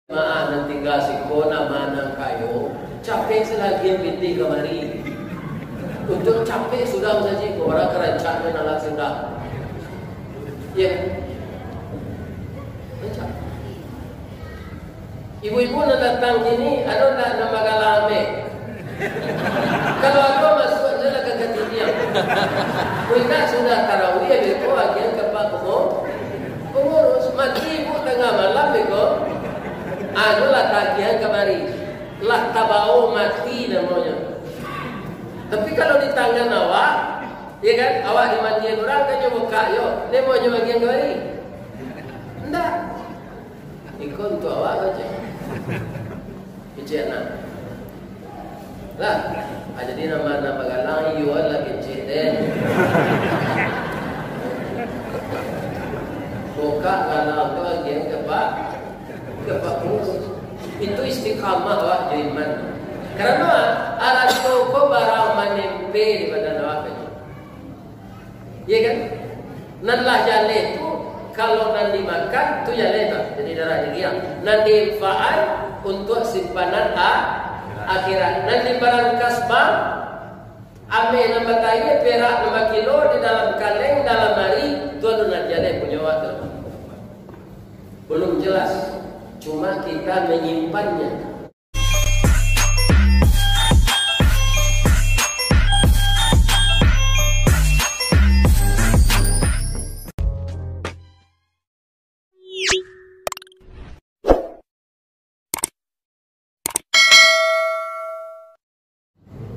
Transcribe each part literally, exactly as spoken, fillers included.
Maaf, nan tingga siko, nan ma nan kayo, capek se lai agiah pitih kamari. Untuak capek sudah masajik ko, urang ka rancak jo nan lah sudah. Yo. Rancak. Ibu-ibu nan datang kini, ado ndak nan bagalang ameh? Kalau ado, masuak se lah ka katiniang. Kok indak sudah tarawih, beko agiahan ka pak pengu-, pangurus. Mati ibu tangah malam, beko. Anu lah tagiahan kamari. Lah tabao mati namonyo. Tapi kalau di tangan awak, yo kan, awak dimandian urang, kan nyo bukak yo, namonyo agiahan kamari? Ndak. Iko untuak awak sajo. Kecek anak. Lah, ah, jadi nan ma nan bagalang, iyo lah kecek den. Bukak galang tu agiahan ka pak, ka pak pangurus. Itu istiqamah awak jo iman. Karano, ah, arato ko barang manempel di badan awak. Yo kan? Nan lah jaleh tu, kalau nan dimakan, tu jaleh tu, jadi darah daging. Nan diinfakkan untuak simpanan a-, akhirat. Nan dibarangkas bank, ameh nan batayie, perak nan bakilo di dalam kaleng, dalam ari, tu ado nan jaleh punyo awak tu. Belum jelas, cuma kita menyimpannya.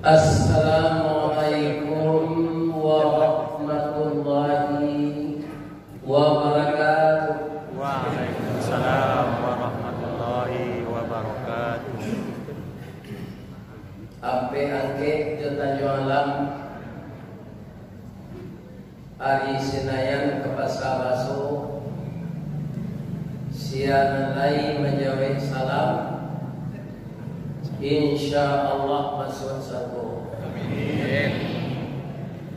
Assalamualaikum warahmatullahi wabarakatuh. Waalaikumsalam warahmatullahi wabarakatuh. Ampek Angkek jo Tanjuang Alam, ari Sinayan ka Pasa Baso, sia nan lai manjawek salam, insya Allah masuak sarugo. Amin.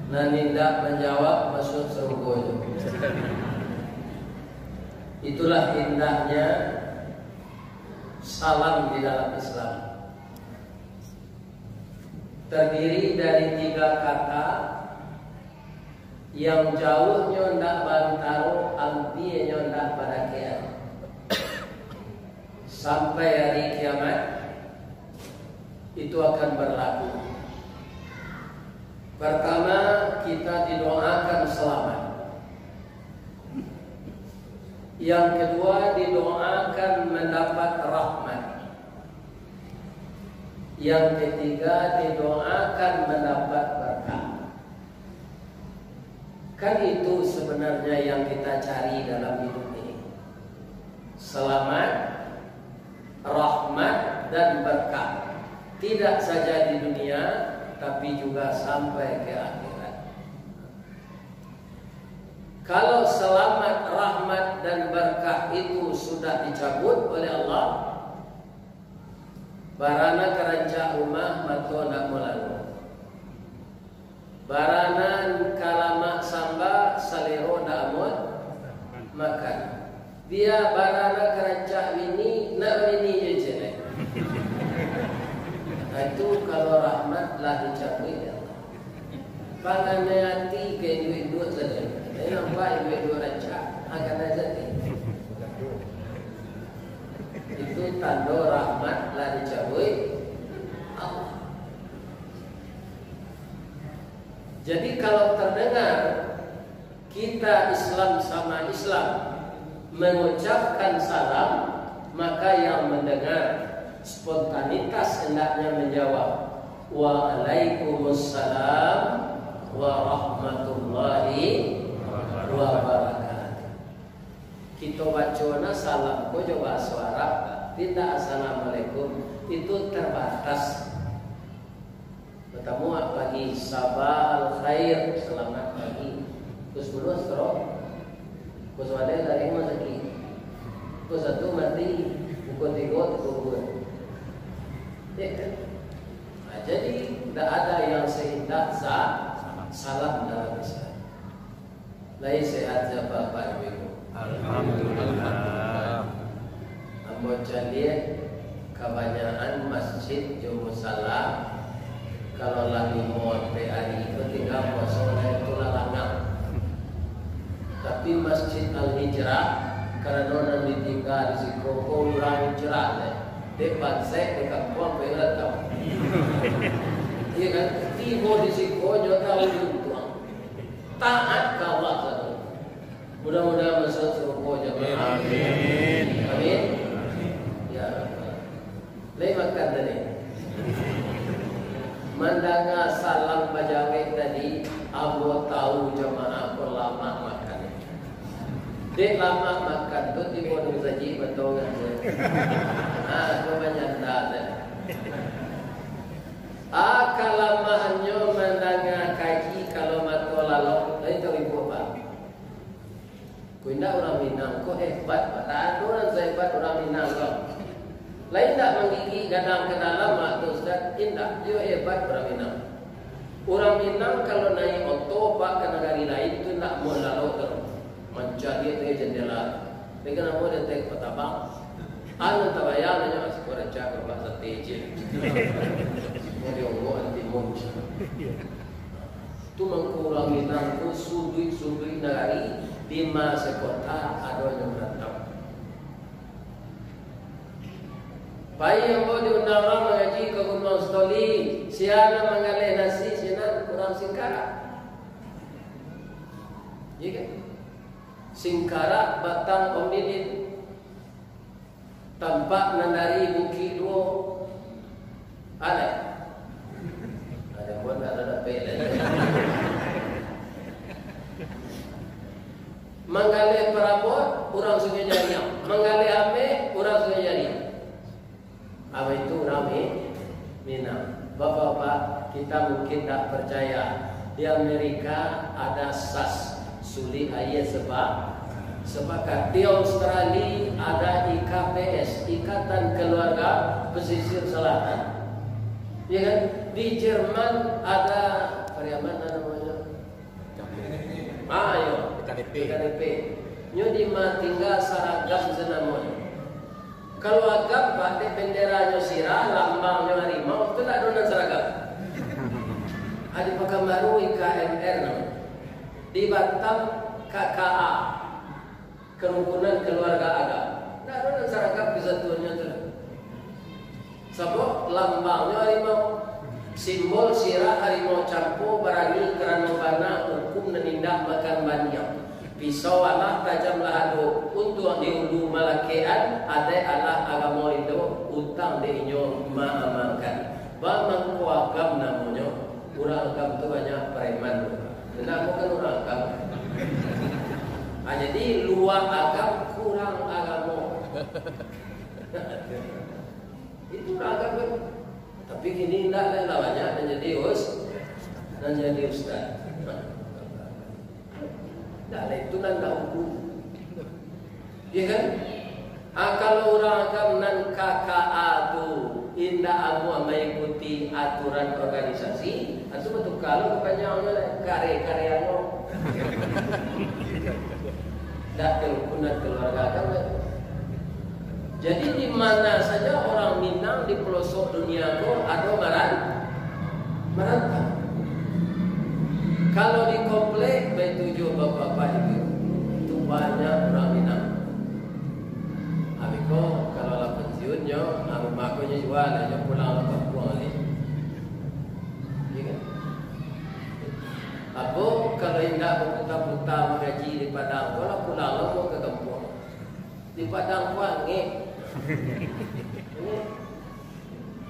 Nan indak manjawab, masuak sarugo juo. Itulah indahnya salam di dalam Islam. Terdiri dari tiga kata yang jauahnyo ndak bantaro, ampienyo ndak badakean. Sampai hari kiamat, itu akan berlaku. Pertama, kita didoakan selamat. Yang kedua, didoakan mendapat rahmat. Yang ketiga, didoakan mendapat berkah. Kan itu sebenarnya yang kita cari dalam hidup ini. Selamat, rahmat, dan berkah. Tidak saja di dunia, tapi juga sampai ke akhirat. Kalau selamat, rahmat, dan berkah itu sudah dicabut oleh Allah, bara nan ka rancak rumah, mato ndak mau lalok. Bara nan ka lamak samba, salero ndak amuah makan. Bia bara nan ka rancak bini, nak bini jo ciek lai. Itu kalau rahmat lah dicabuik dek Allah. Panganai ati ka induak-induak tadi. Tapi nampak induak-induak rancak, akan aja ti. Itu tando rahmat lah dicabuik Allah. Jadi, kalau terdengar kita Islam sama Islam mengucapkan salam, maka yang mendengar spontanitas hendaknya menjawab, "Waalaikumsalam warahmatullahi wabarakatuh." Kito baco nah salam ko jo bahaso Arab, tapi indak assalamualaikum, itu terbatas. Batamu pagi, sabah al khair, selamat pagi. Pukul sapuluah stroke. Pukul sabaleh lari rumah sakit. Pukul satu mati. Pukul tigo terkubur. Ya kan? Nah, jadi, tidak ada yang seindah sa-, salam dalam Islam. Lai sehat se Bapak Ibu? Alhamdulillah. Ambo caliak Kabanyakan masjid jo musala, kalau lah limo ampek ari tu tingga puaso, nan itu lah langang. Tapi Masjid Al-Hijrah, karano nan ditingga di siko ko urang hijrah, dek, dek bansaik, dek kampuang, dek rantau. Iyo kan? Tibo di siko, nyo tahu diuntuang. Taat ka Allah sajo. Mudah-mudahan masuak suruga jamaah. Amin. Amin. Ya Rabbal. Lai makan tadi? Mandanga salam bajawek tadi, ambo tahu jamaah ko lamak makan. Dek lamak makan tu, tibo di musajik batongah je. Ah, tu manyanda tadi. Ah, kalamahannyo mandanga kaji kalau mato lalok, lai tahu ibu apa? Ko indak urang Minang ko hebat, Pak. Tak ado urang sahebat urang Minang ko. Lai indak manggigik gadang ka dalam, Pak, tu, Ustaz? Indak, iyo hebat urang Minang. Urang Minang kalau naiak oto, Pak, ka nagari lain tu indak amuah lalok tu. Mancaliak dari jandela. Dek namo dia tek patabang. Anu tabayang nyo, "Siko rancak ka rumah sate je." Mau diongok antimun. Tu mangko urang Minang tu suduik-suduik nagari, di ma sakota adonyo marantau. Pai ambo diundang urang mangaji ka Gunuang Sitoli, sia nan manggaleh nasi sinan urang Singkarak. Iya kan? Singkarak, Batang, Ombilin. Tampak nan dari Bukik Duo. Ada? Ada pun, ada dapek lah. Manggaleh Parabot, urang Sungai Jariang. Manggaleh Ameh, urang Sungai Jariang. Apa itu urang Mi-, Minang? Bapak-bapak, kita mungkin tak percaya. Di Amerika ada sas, sulik aia seba-, sepakat. Di Australia ada I K P S, Ikatan Keluarga Pesisir Selatan. Ya kan? Di Jerman ada, Pariaman namanya. Ah, iyo. K T P. K T P. Nyo di ma tingga saragam sanamonyo. Kalau Agam, Pak, dek benderanyo sirah, lambangnyo harimau, tu ndak ado nan saragam. Di Pakanbaru I K M R namo. Di Batam K K A. Kerukunan Keluarga Agam. Ndak ado nan saragam kesatuannyo tu. Sabab lambangnyo harimau. Simbol sirah harimau campo barani karano bana hukum nan indak makan baniang. Pisau alah tajam lah ado, untuak di ulu malakekan, adaik alah agamo Indo, utang dek inyo maamankan. Bamangko Agam namonyo, urang Agam tu banyak pareman tu. Indak ko kan urang Agam. Ah, jadi lua Agam kurang agamo. Itu urang Agam kan. Tapi kini indak lai lah banyak nan jadi us-, nan jadi ustaz. Indak lai, itu nan ndak hukum. Iya kan? Ah, kalau urang Agam nan K K A tu indak amuah maikuti aturan organisasi, ah, tu batuka lo kapanjangnyo lai, kare-kare ano. Dak kerukunan keluarga Agam lai. Jadi, di mana saja orang Minang di pelosok dunia ko ado maran-, marantau. Kalau di komplek, baitu jo bapak-bapak ibu, tu banyak urang Minang. Abih ko, kalau lah pensiun nyo, ah, rumah ko nyo jua, nyo pulang ka kampuang baliak. Iya kan? Apo, kalau indak baputa-puta mangaji di Padang ko, lah pulang lo ka kampuang. Di Padang ko angek.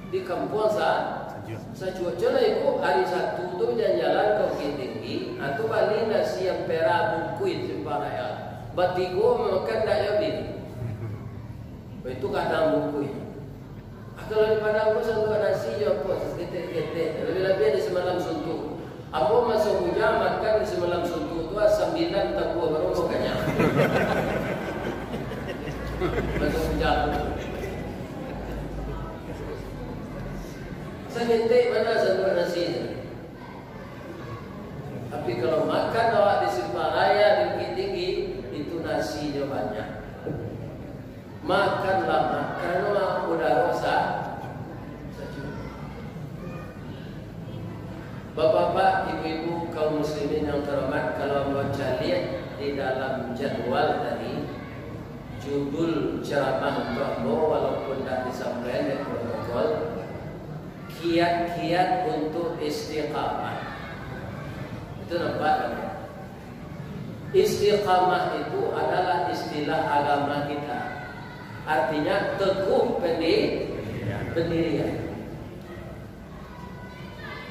Di kampuang sa-, sajuak. Sajuak. Cubo lah ibu, hari Sabtu tu jalan-jalan ka Bukittinggi, ah, tu bali nasi ampera bungkuih Simpang Raya. Batigo makan dak habis. Itu kadang bungkuih. Ah, kalau di Padang ko santuak nasi jo apo, saketek-ketek. Labiah-labiah di Samalam Suntuk. Ambo maso bujang makan di Samalam Suntuk tu, ah, sambilan tabua baru ambo kanyang. Maso bujang tu. Saketek bana santuak nasi tu. Tapi kalau makan awak di Simpang Raya, di Bukittinggi, itu nasinyo banyak. Makan lamak, karano Bapak-bapak, ibu-ibu, kaum muslimin yang terhormat, kalau ambo caliak di dalam jadwal tadi, judul ceramah untuak ambo, walaupun dak disampaikan di protokol, kiat-kiat untuk istiqamah. Itu nampak kan? Istiqamah itu adalah istilah agama kita. Artinya teguh pendi-, pendirian.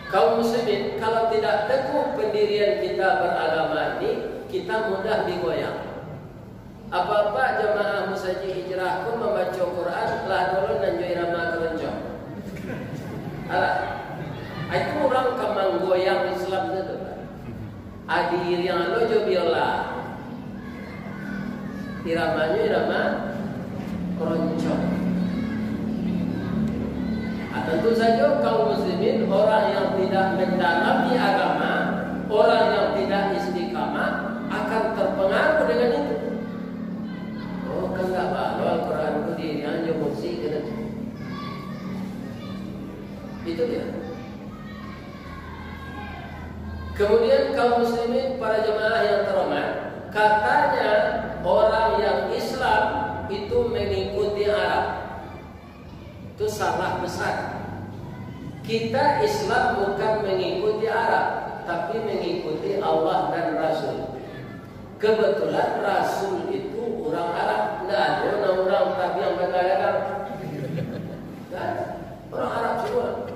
Kaum muslimin, kalau tidak teguh pendirian kita beragama ini, kita mudah digoyang. Apa-apa jamaah Musajik Hijrah ko mambaco Quran, lah dulu nan jo irama keroncong. Alah. Itu urang ka manggoyang Islam tu, tu. Adi iriang lo jo biola. Iramanyo irama keroncong. Ah, tentu saja kaum muslimin, orang yang tidak mendalami agama, orang yang tidak istiqamah akan terpengaruh dengan itu. Oh, kan ndak balo Al-Quran tu diiriang jo musik, kata. Itu dia. Kemudian kaum muslimin, para jemaah yang terhormat, katanya orang yang Islam itu mengikuti Arab. Itu salah besar. Kita Islam bukan mengikuti Arab, tapi mengikuti Allah dan Rasul. Kebetulan Rasul itu urang Arab, ndak ado nan urang tabiang bagadang. Ndak ado. Urang Arab semua.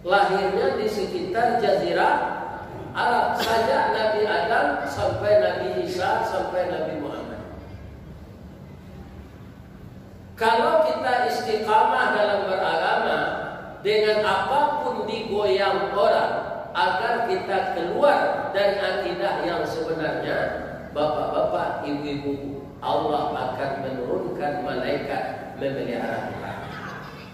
Lahirnya di sekitar Jazirah Arab, sajak Nabi Adam sampai Nabi Isa, sampai Nabi Muhammad. Kalau kita istiqamah dalam beragama, dengan apapun digoyang orang, agar kita keluar dari akidah yang sebenarnya, bapak-bapak, ibu-ibu, Allah akan menurunkan malaikat memelihara kita.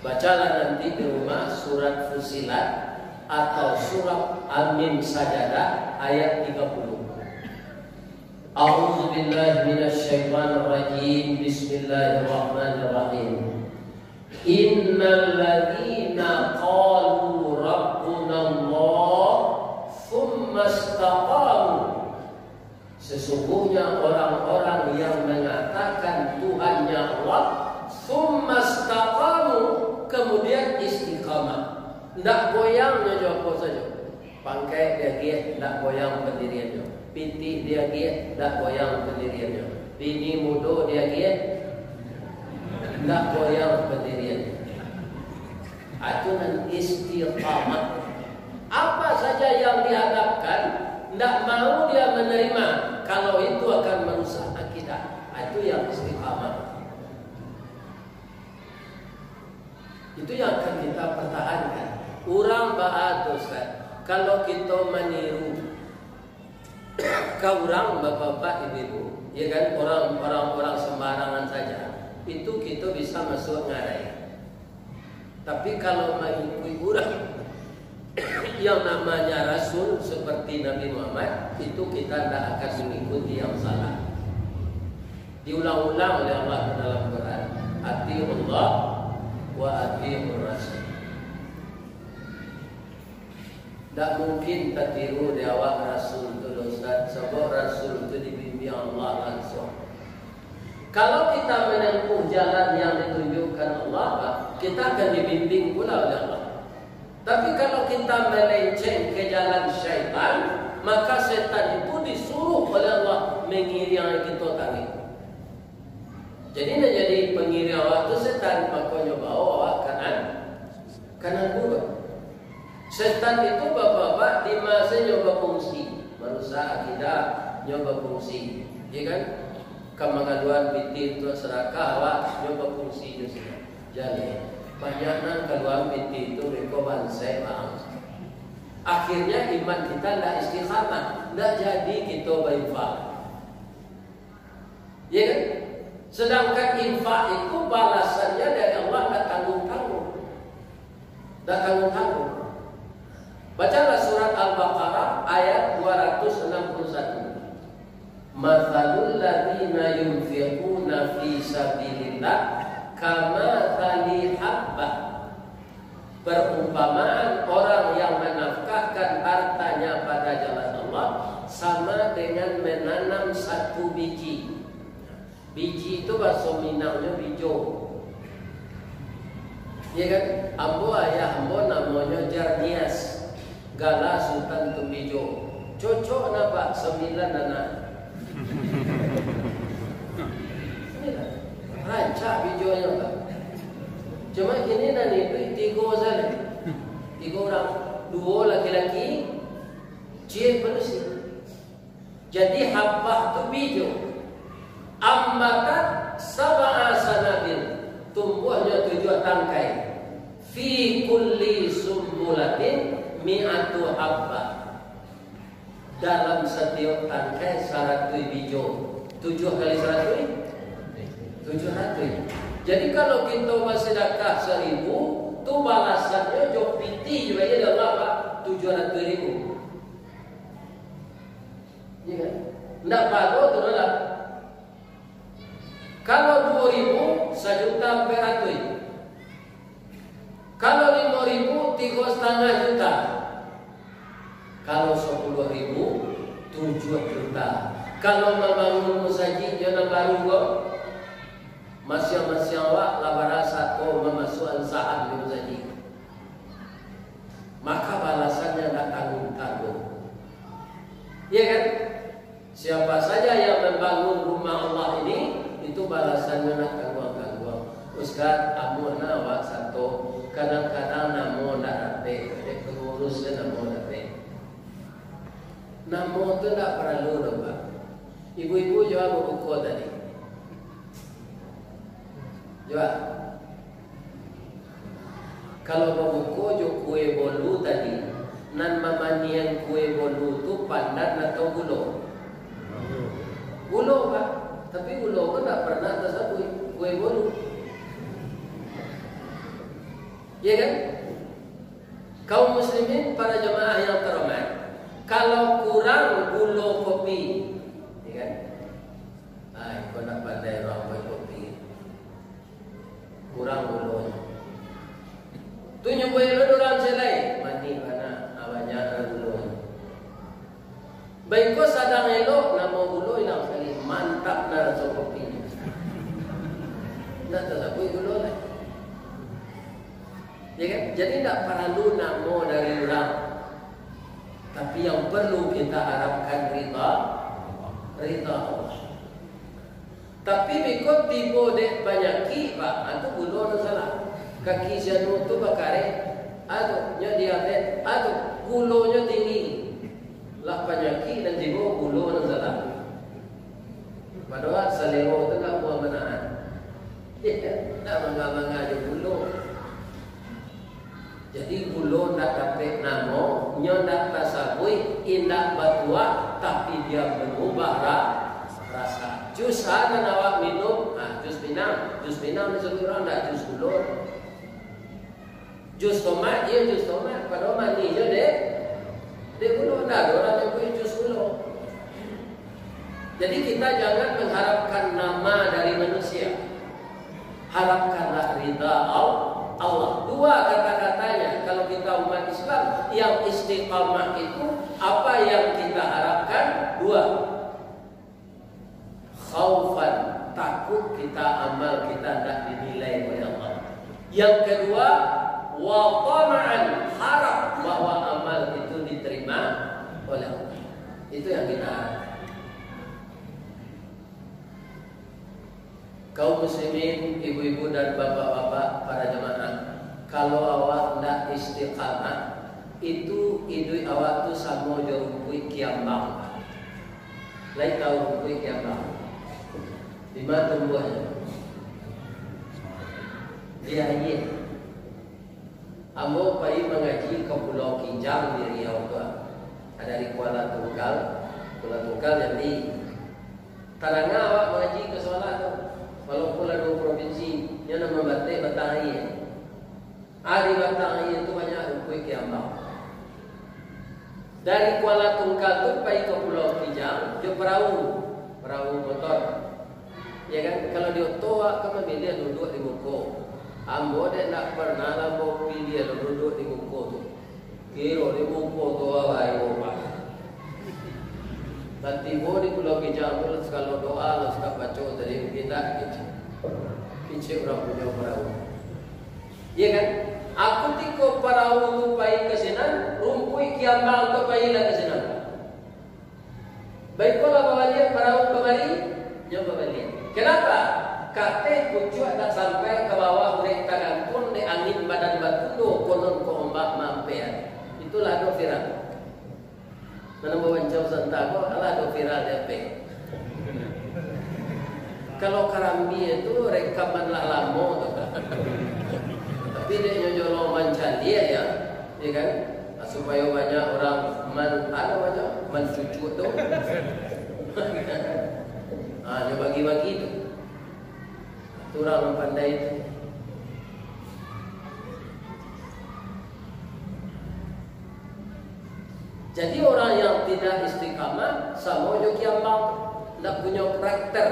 Bacalah nanti di rumah surat Fusilat atau surat Al-Mim Sajadah ayat tiga puluh. A'udzubillahi minasyaitonirrajim. Bismillahirrahmanirrahim. Innalladzina qalu rabbunallah, tsumma istaqamu. Sesungguhnya orang-orang yang mengatakan Tuhannya Allah, tsumma istaqamu, kemudian istiqamah. Ndak goyang nyo jo apo sajo. Pangkek diagiah, ndak goyang pendiriannyo. Pitih diagiah, ndak goyang pendiriannyo. Bini mudo diagiah, ndak goyang pendiriannyo. Itu nan istiqamah. Apa saja yang dihadapkan, ndak mau dia menerima, kalau itu akan merusak akidah. Itu yang istiqamah. Itu yang akan kita pertahankan. Urang baa tu, Ustaz, kalau kita meniru ka urang, bapak-bapak, ibu-ibu, ya kan, orang, orang-orang sembarangan saja, itu kita bisa masuk ngarai. Tapi kalau mengikuti urang yang namanya Rasul seperti Nabi Muhammad, itu kita tidak akan mengikuti yang salah. Diulang-ulang oleh Allah dalam Quran, "Atiullah wa atiur Rasul." Ndak mungkin tatiru di awak Rasul tu, Ustaz, sabab Rasul tu dibimbing Allah langsung. Kalau kita menempuh jalan yang ditunjukkan Allah, kita akan dibimbing pula oleh Allah. Tapi kalau kita melenceng ke jalan syaitan, maka setan itu disuruh oleh Allah mengiriangi kita tadi. Jadi, nak jadi pangiriang awak tu setan, makonyo bawa awak kanan, kanan buruk. Setan itu bapak-bapak di masanya bafungsi, marusak akidah, nyo bafungsi, ya kan? Ka mangaluan pitih tu sadakah, awak nyo bafungsi jo sinan. Jaleh, banyak nan kaluan pitih tu, mereka bansaik bang. Akhirnya iman kita ndak istiqamah, ndak jadi kita bainfak. Ya kan? Sedangkan infak itu balasannya dari Allah ndak tanggung-tanggung. Ndak tanggung-tanggung. Bacalah surat Al-Baqarah ayat dua ratus enam puluh satu. "Matsalul ladzina yunfiquna fi sabilillah kamatsali habbah." Perumpamaan orang yang menafkahkan Biji. Biji tu bahaso Minangnyo bijo. Iya kan? Ambo, ayah ambo namonyo Jarnias, gala Sutan Tumbijo. Cocok na, Pak, sambilan anak. Rancak bijonyo, Pak. Cuma kini nan iduik tigo sajo. Tigo urang. Duo laki-laki, ciek manusia. Jadi, habbah tu bijo. Ambatat sab'a sanabil, tumbuahnyo tujuah tangkai. Fi kulli sumbulatin mi'atu habbah. Dalam satiok tangkai saratuih bijo. Tujuah kali saratuih? Tujuah ratuih. Jadi, kalau kito basadakah saribu, tu balasannyo jo pitih jo baiak dek Allah, Pak, tujuah ratuih ribu. Iya kan? Ndak bago tu lah. Kalau duo ribu, sajuta ampek ratuih. Kalau limo ribu, tigo satangah juta. Kalau sapuluah ribu, tujuah juta. Kalau mambangun musajik jo nan baru ko, masiang-masiang awak lah barasa ko mamasuakan saham di musajik. Maka balasannyo ndak tanggung-tanggung. Iya kan? Siapa saja yang membangun rumah Allah ini, itu balasannyo ndak tangguang-tangguang. Ustaz, amuah na awak sato, kadang-kadang namo ndak dapek, dek pengurus se namo dapek. Namo tu ndak paralu doh, Pak. Ibu-ibu jo a babuko tadi? Jo a? Kalau babuko jo kue bolu tadi, nan mamanihan kue bolu tu pandan atau gulo? Gulo, Pak. Tapi gulo ko ndak pernah tasabuik kue bolu. Iya kan? Kaum muslimin, para jamaah yang terhormat, kalau kurang gulo kopi, ya kan? Ai, kau nak pandai urang buat kopi. Kurang gulonyo. Tu nyo buat elok urang ciek lai, manih bana, ah, banyak lah gulonyo. Baiko sadang elok, namo gulo ilang sakali, mantap na raso kopinyo. Ndak tasabuik gulo lai. Ya kan? Jadi, ndak paralu namo dari urang. Tapi yang perlu kita harapkan rida, rida Allah. Tapi biko tibo dek panyakik, Pak, ah, tu gulo nan salah. Kaki si anu tu bakareh, ah, tu, nyo diabetes, ah, tu, gulonyo tinggi. Lah panyakik nan tibo, gulo nan salah. Padahal salero tu ndak buah manahan. Ndak manga-manga jo gulo. Jadi, gulo ndak dapek namo, nyo ndak tasabuik, indak batuah, tapi dia berubah ra-, rasa. Jus a nan awak minum, ah, jus pinang. Jus pinang disebut urang ndak jus gulo. Jus tomat, iyo jus tomat, padahal manih jo dek, dek gulo, ndak ado urang nyabuik jus gulo. Jadi, kita jangan mengharapkan nama dari manusia. Harapkanlah rida Al-, Allah. Dua kata-katanya, kalau kita umat Islam, yang istiqamah itu, apa yang kita harapkan? Dua. Khaufan, takut kita, amal kita ndak dinilai oleh Allah. Yang kedua, wa tama'an, harap bahwa amal itu diterima oleh Allah. Itu yang kita harapkan. Kaum muslimin, ibu-ibu dan bapak-bapak, para jamaah, kalau awak ndak istiqamah, itu iduik awak tu samo jo rumpuik kiambang. Lai tahu rumpuik kiambang? Di ma tumbuahnyo? Di aia. Ambo pai mangaji ka Pulau Kijang di Riau tu, ah. Dari Kuala Tungkal, Kuala Tungkal jadi. Tadanga awak mangaji ka Solok tu, walaupun lah duo provinsi, nyo nan mambatai batang aia. Ah, di batang aia tu banyak rumpuik kiambang. Dari Kuala Tungkal tu pai ka Pulau Kijang jo perahu, perahu motor. Ya kan, kalau di oto awak kan mamiliah duduak di muko. Ambo dek ndak pernah lah ambo piliah duduak di muko tu. Kiro di muko tu awak, Pak. Lah tibo di Pulau Kijang tu, lah sagalo doa lah Ustaz baco tadi, indak kecek. Kecek urang punyo parahu. Iya kan? Aku tiko parahu tu pai ka sinan, rumpuik kiambang tu pai lah ka sinan. Baiko lah babaliak parahu kamari, nyo babaliak. Kenapa? Kateh pucuak tak sampai ka bawah, urek tagantuang dek angin badan batundo, konon ko ombak maampean. Itulah ado viral. Nan ambo bancau santa ko, alah ado viral di F B. Kalau karambia tu rekaman lah lamo tu, kan. Tapi dek nyo jolong mancaliak, ya, ya kan? Nah, supayo banyak urang man-, anu aja, mancucuk tu. Ah, nyo bagi-bagi tu. Tu urang nan pandai tu. Jadi, orang yang tidak istiqamah samo jo kiambang, ndak punyo karakter,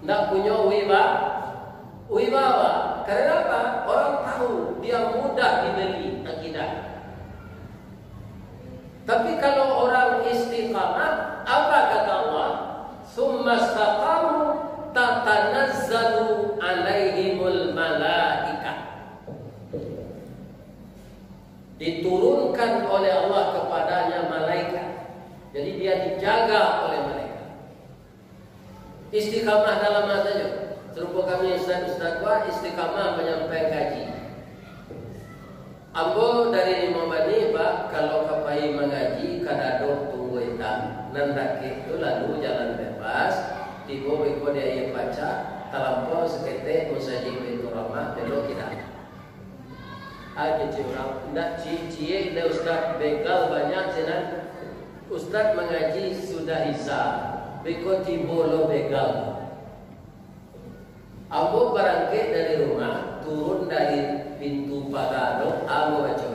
ndak punyo wiba-, wibawa. Karena apa? Orang tahu dia mudah dibeli akidah. Tapi kalau orang istiqamah, apa kata Allah? "Tsumma istaqamu tatanazzalu alaihimul malaikah." Diturunkan oleh Allah kepadanya malaikat. Jadi, dia dijaga oleh malaikat. Istiqamah dalam hal sajo. Sarupo kami ustaz-ustaz ko, istiqamah manyampaikan kaji. Ambo dari Limau Bani, Pak, kalau ka pai mangaji, ka Dadok Tunggua Itam, nan dakek tu lalu jalan bebas, tibo beko di Aia Pacah, talampau saketek Masajik Baiturrahmah, belok kida. Ai, kecek urang, ndak ciek-ciek dek ustaz, begal banyak sinan. Ustaz mangaji sudah Isya, beko tibo lo begal. Ambo barangkek dari rumah, turun dari pintu paga tu, ambo baco,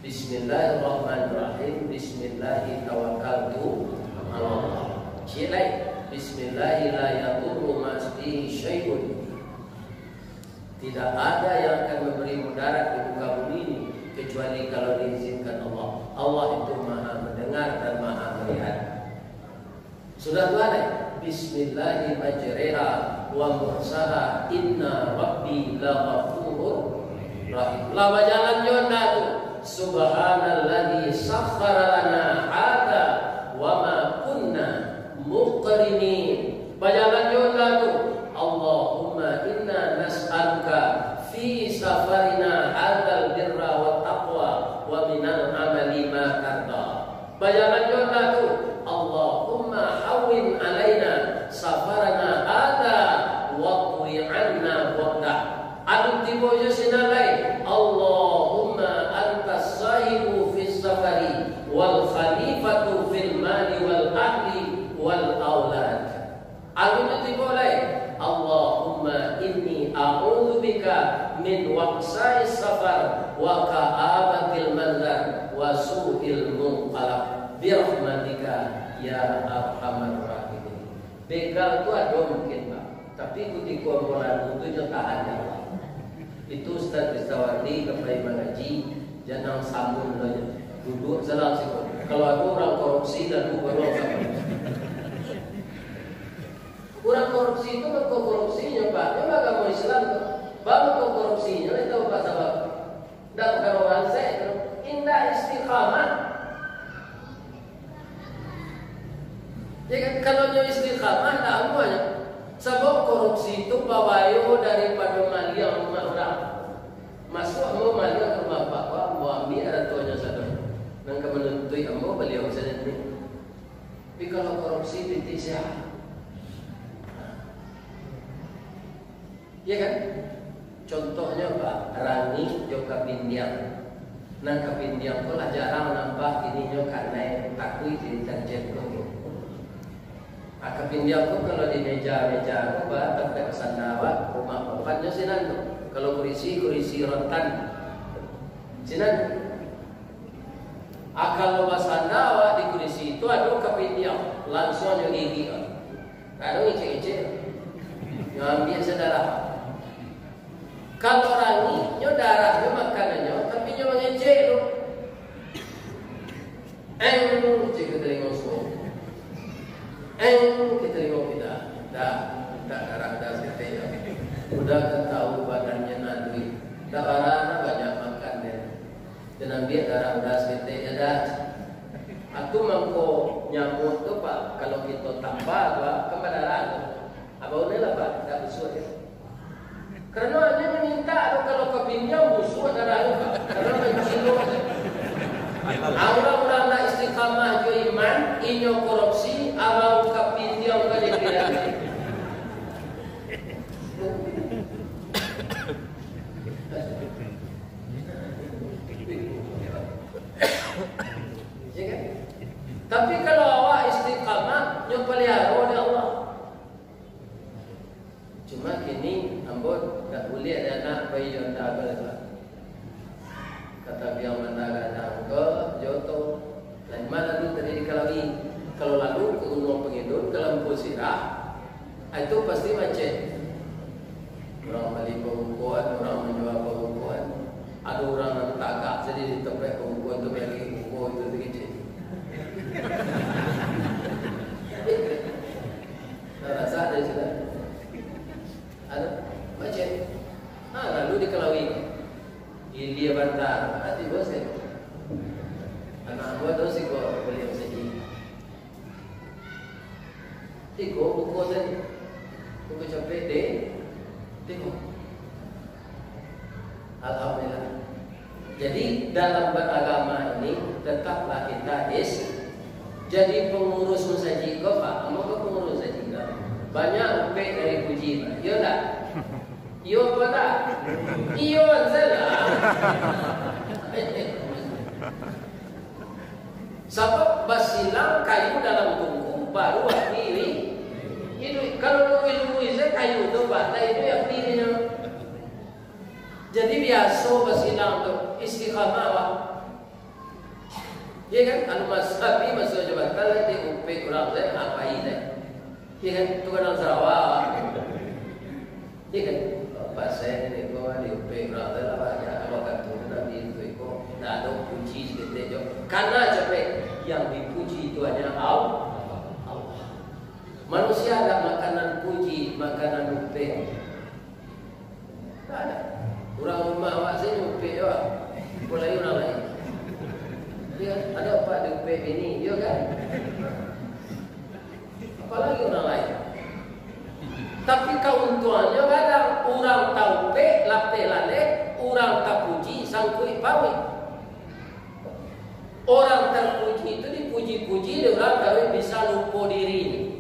"Bismillahirrahmanirrahim, bismillahi tawakkaltu alallah." Ciek lai, "Bismillahi la yadurru ma'asmihi syai'un." Tidak ada yang akan memberi mudarat di muka bumi ini kecuali kalau diizinkan Allah. Allah itu Maha Mendengar dan Maha Melihat. Sudah tu ado, "Bismillahi majreha wa mursaha, inna rabbi laghafurur rahim." Lah bajalan jo ndak tu, "Subhanalladzi sakhkhara lana hadza wa ma kunna muqrinin." Bajalan jo ndak tu, "Allahumma inna nas'aluka fi safarina hadzal birra wa taqwa wa minal amali ma tarda." Bajalan jo ndak tu, "Allahumma hawwin alaina safarana hadza wa qdi anna bu'dah." Alun tibo jo sinan lai, "Allahumma antas sahibu fis safari wal khalifatu fil mali wal ahli wal aulad." Alun tibo lai, "Allahumma inni a'udzubika min wa'sa'is safar wa ka'abatil manzar wa su'il munqalab, birahmatika ya arhamar rahimin." Begal tu ado mungkin, Pak. Tapi kutiko ambo lalu tu nyo tahan, ya Allah. Itu Ustaz Ristawardi ka pai mangaji, jangan samun lo nyo. Duduk salah siko. Kalau ado urang korupsi, lalu baru samun. Urang korupsi tu mako korupsinyo, Pak. Nyo agamo Islam tu. Ba mako korupsinyo, lai tahu, Pak, sabab. Ndak bakaro bansaik tu. Indak istiqamah. Ya kan, kalau nyo istiqamah, ndak amuahnyo. Sabab korupsi tu babayo daripado maliang rumah urang. Masuak ambo maliang rumah apak ko, ambo ambiak aratonyo sadonyo. Nan ka manuntuik ambo, baliau sajo tu. Tapi kalau korupsi, pitih sia. Iya kan? Contohnyo, Pak, rangik jo kapindiang. Nan kapindiang ko lah jarang nampak, kini nyo kanai takuik di deterjen ko. Ah, kapindiang ko kalau di meja-meja ko, Pak, tampek basanda, Pak, rumah papan nyo sinan tu. Kalau kurisi, kurisi rotan. Sinan. Ah, kalau basanda awak di kurisi tu, ado kapindiang, langsuang nyo gigik, ah. Ndak ado ngecek-ngecek. Nyo ambiak sadarah. Kalau rangik, nyo darah, nyo makanannyo, tapi nyo mangecek tu. Eh, cek tu Telingo suo. Eng, ka telingo kida. Dah, mintak darah dah saketek yo. Udah ka tahu badannyo nan duik. Dah barang lah banyak makan deh. Jan ambiak darah udah saketek yo dah. Atu mangko nyamuk tu, Pak, kalau kito tampa tu, ah, kan badarah tu. Abau ni lah, Pak, dah busuak yo. Karano inyo mintak tu kalau ka pindiang busuak darah tu, Pak. Karano mancilok tu. Urang-urang nan istiqamah jo iman, inyo korupsi, abau ka pindiang ka dipindiang. Ya kan? Tapi kalau awak istiqamah, nyo paliharo dek Allah. Cuma kini ambo dak buliah ado anak bayi jo anta abel tu. Kata biang manda gadang ko, jo oto. Lain ma lalu tadi di Kalawi. Kalau lalu ka Gunuang Pangidun, ka Lampu Sirah, ah, itu pasti macet. Urang bali pabukoan, urang manjua pabukoan. Ado urang nan tagak sajo di tampek pabukoan tu, bali buko itu tu kecil. Nah, rasa ado sudah. Ado macet. Ah, lalu di Kalawi. Ilia banta, hati bos kan. Anak buah tu siko bali masajik. Tiko buko tadi. Buko capek deh. Tiko. Alhamdulillah. Jadi, dalam beragama ini, tetaplah kita is-, jadi pengurus masajid ko, Pak. Ambo ko pengurus masajid ko. Banyak upek dari puji, Pak. Iyo ndak? Iyo apo ndak? Iyo sajo lah. Sabab basilang kayu dalam tungku, baru api iduik. Kalau luruih-luruih sajo kayu tu, Pak, ndak iduik api inyo. Jadi biaso basilang tu, istiqamah, Pak. Iyo kan? Anu mas-, tapi masuak jabatan lah, diupek urang tu, apai tu. Iyo kan? Tu kan urang Sarawak, Pak. Iyo kan? Pasal ni ko diupek urang tu lah banyak. Kalau kata tu Nabi tu iko, ndak ado puji saketek jo. Karano capek, yang dipuji itu hanya Al-, Allah. Manusia ado makanan puji, makanan upek. Ndak ado. Urang rumah awak sajo diupek jo. Apo lai urang lain. Iyo, ado apak diupek bini, iyo kan? Apolai urang lain. Tapi kauntuangannyo gadang, urang taupek, lapeh laleh, urang tapuji, sangkuik pauik. Urang tapuji tu dipuji-puji dek urang, tapi bisa lupo diri.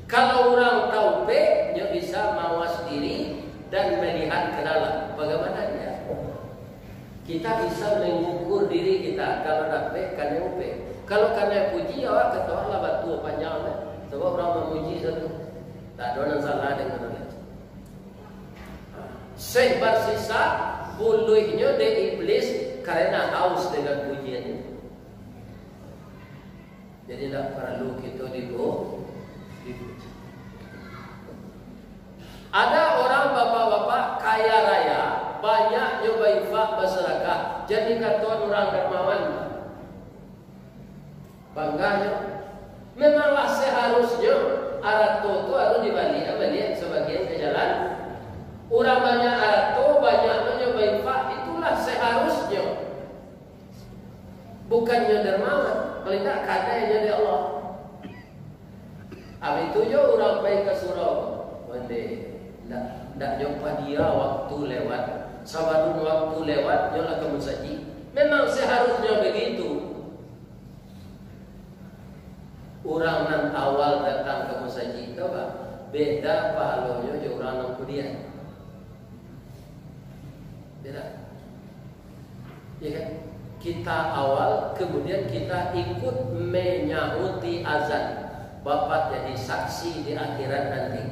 Kalau urang taupek, nyo bisa mawas diri dan melihat ke dalam. Bagaimana dia? Kita bisa mengukur diri kita, kalau dapek, kanai upek. Kalau kanai puji, awak katawa lah batua panjang, kan? Sebab urang mamuji satu. Tak ada nan salah dengan urang lain. Syekh Barsisa, buluihnyo dek iblis karena haus dengan pujian itu. Jadi, ndak paralu kito dipu-, dipuji. Ada orang bapak-bapak kaya raya, banyaknyo bainfak, basadakah, jadi kato urang dermawan. Bangganyo. Memanglah seharusnyo arato tu harus dibaliak, baliak sebagian ke jalan. Urang banyak arato, banyaknyo bainfak, itulah seharusnyo. Bukannyo dermawan, kalau indak, kadainyo dek Allah. Abih tu jo urang pai ka surau, wande, ndak, ndak nyo padia waktu lewat. Sabalun waktu lewat, nyo lah ka musajik. Memang seharusnyo begitu. Urang nan awal datang ka musajik tu, Pak, beda pahalonyo jo urang nan kudian. Beda. Ya kan? Kita awal, kemudian kita ikut menyahuti azan. Bapak jadi saksi di akhirat nanti.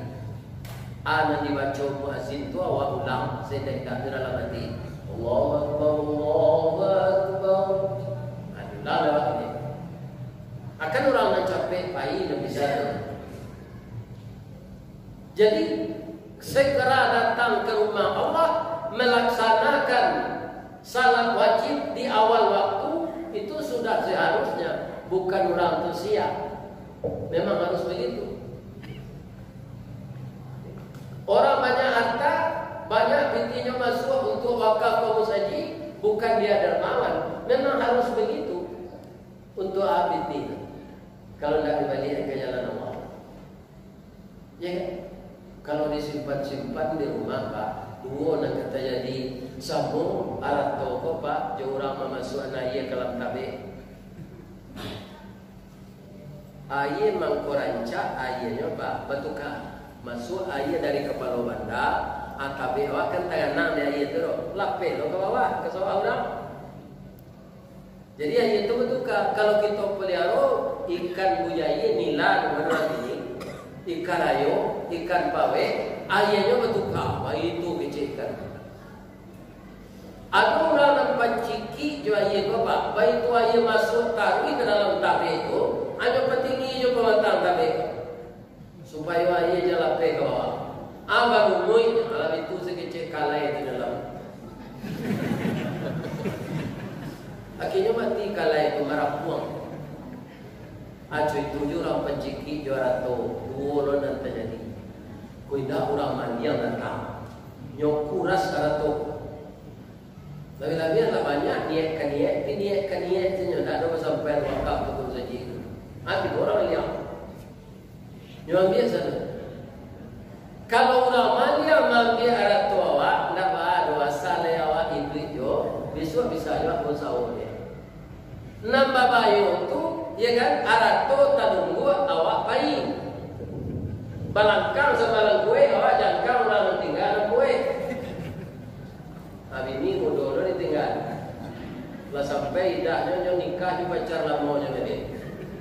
A nan dibaco muazin tu awak ulang, saindak-indaknyo dalam hati. Allahu Akbar, Allahu Akbar. Nah, diulang lewat ini. Akan urang nan capek pai nan bisa tu. Jadi, segera datang ke rumah Allah, melaksanakan salat wajib di awal waktu, itu sudah seharusnya. Bukan urang tu siap. Memang harus begitu. Orang banyak harta, banyak pitinyo masuak untuk wakaf ka musajik, bukan dia dermawan. Memang harus begitu. Untuk a pitih, kalau ndak dibaliak ka jalan Allah. Ya kan? Kalau disimpan-simpan di rumah, Pak, duo nan ka tajadi, samo arato ko, Pak, jo urang mamasuakan aia ka dalam tabek. Aia mangko rancak, aianyo, Pak, batuka. Masuak aia dari kapalo banda, ah, tabek awak kan taganang di aia tu doh. Lapeh lo ka bawah, ka sawah urang. Jadi, aia tu batuka. Kalau kito paliaro ikan bujair, nila, namonyo tadi, ikan rayo, ikan pawek, aianyo batuka, baitu kecek ikan. Ado urang nan pancikik jo aia ko, Pak, baitu aia masuak taruih ka dalam tabek tu, hanyo patinggi jo pamatang tabek tu. Supayo aia jan lapeh ka bawah. Ah, balumuik, alah itu sakecek kalai tu dalam. Akhirnyo mati kalai tu, marapuang. Aco itu jo urang pancikik jo arato, duo lo nan tajadi. Ko indak urang maliang datang, nyo kuras arato. Labiah-labiah lah banyak niat ka niat, tapi niat ka niat tu nyo ndak ado basampai wakaf tu pun saji. Hati urang liang. Nyo ambiak sajo. Kalau urang maliang maambiak arato awak, ndak baa doh, asa lai awak iduik jo, bisuak bisa jo awak pun sawo dia. Nan babayo tu, ya kan, arato talungguak awak pai. Balangkang sabalangkuik, awak jangkang urang nan tingga nan kuik. Ah, bini mudo lo ditingga. Lah sampai idaknyo, nyo nikah jo pacar lamonyo tadi.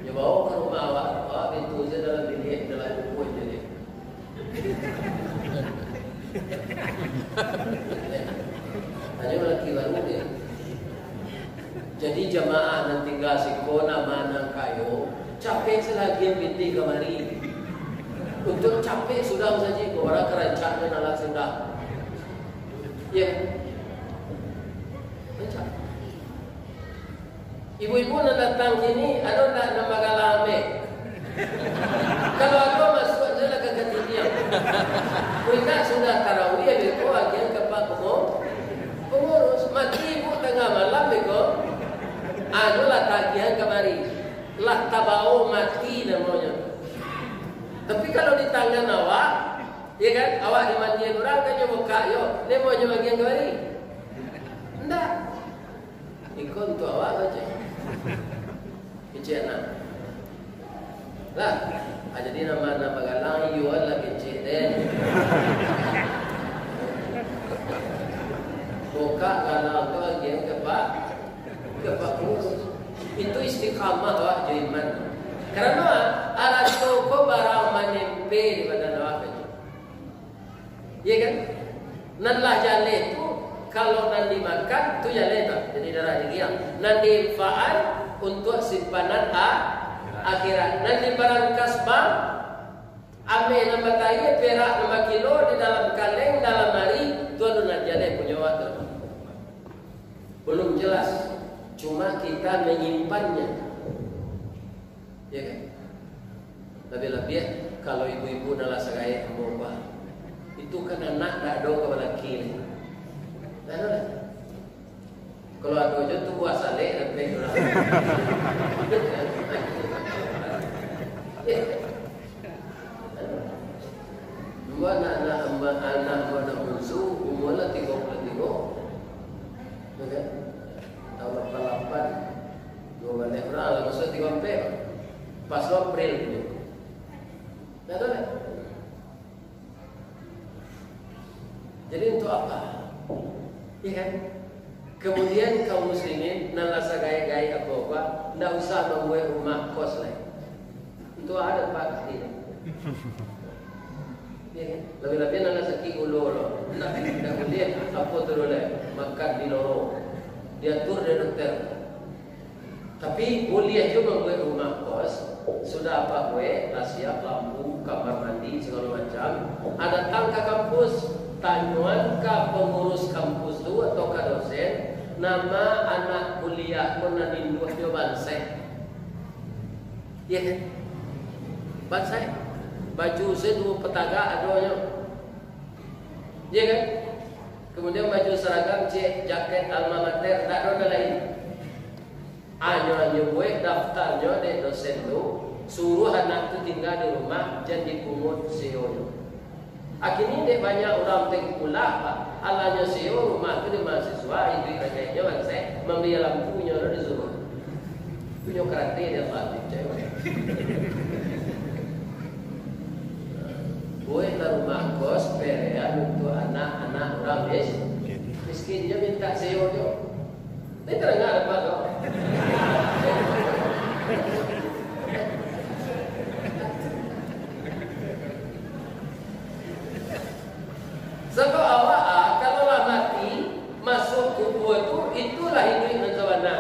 Nyo bawo ka rumah awak, awak pintu se dalam biliak, dalam bukuik tadi. Tanyo laki baru dia. Jadi jamaah nan tingga siko, nan ma nan kayo, capek se lah agiah pitih kamari. Untuak capek sudah saji, ko bara karancaknyo nan lah sudah. Ya. Rancak. Ibu-ibu nan datang kini, ado ndak nan bagalang ambek? Kalau ado, masuak se lah ka katiniang. Ko indak sudah tarawih, abih ko agiahan ka pak pengu-, pengurus. Mati ibu tangah malam beko, anu lah tagiahan kamari. Lah tabawo mati namonyo. Tapi kalau di tangan awak, ya kan, awak dimandian urang, kan nyo bukak yo, namonyo agiahan kamari? Ndak. Iko untuak awak sajo. Kecek anak. Lah, ah, jadi nan ma nan bagalang iyo lah kecek den. Bukak galang tu agiahan ka pak, ka pak pengurus. Itu istiqamah awak jo iman. Karano arato ko barang manempe di badan awak. Iya kan? Nan lah jaleh tu, kalau nan dimakan, tu jaleh tu. Jadi darah daging. Nan diinfakan untuak simpanan a-, akhirat. Nan dibarangkas bank, ameh nan batayie, perak nan bakilo di dalam kaleng, dalam ari, tu anu nan jaleh punyo awak tu. Belum jelas. Cuma kita menyimpannya. Ya kan? Labiah-labiah kalau ibu-ibu nan lah sagaek ambo, bah. Itu kan anak ndak ado ka balaki lai. Ndak ado lai. Kalau ado jo tu buah salek, lapeh urang. Ambo anak, anak, anak, anak ambo nan bunsu, umua lah tigo puluah tigo. Ya kan? Taun lapan lapan. Duo baleh urang lah, masuak tigo ampek. Pas lo April tu. Ndak tahu lah. Jadi untuk apa? Ya kan? Kemudian kaum muslimin, nan lah sagaek-gaek apo-apo, ndak usah mambuek rumah kos lai. Untuk ada pak kecil. Ya kan? Labiah-labiah nan lah sakik ulo lo. Ndak, ndak buliah apo tu lo lai. Makan di lorong. Diatur dek dokter. Tapi buliah juo mambuek rumah kos, sudah apak buek, lah siap lampu, kamar mandi, sagalo macam. Ah, datang ka kampus, tanyoan ka pangurus kampus tu atau ka dosen, nama anak kuliah ko nan induahnyo bansaik. Iya kan? Bansaik. Baju sen duo patagak adonyo. Iya kan? Kemudian baju seragam, cek, jaket alma mater, ndak ado nan lain. Anyo-anyo buek daftarnyo dek dosen tu, suruah anak tu tingga di rumah, jan dipungut seonyo. Akhirnyo dek banyak urang tengkulak, Pak. Alanyo seo rumah tu di mahasiswa, iduik rancaknyo bansaik, mambali lampunyo tu disuruah. Punyo karate dia, Pak, cewek. Bueklah rumah kos, pelean untuak anak-anak urang mis-, miskin, nyo mintak seo nyo. Ni tadanga dapek tu. Sabab awak, ah, kalau lah mati, masuak kubua tu, itulah iduik nan sabana.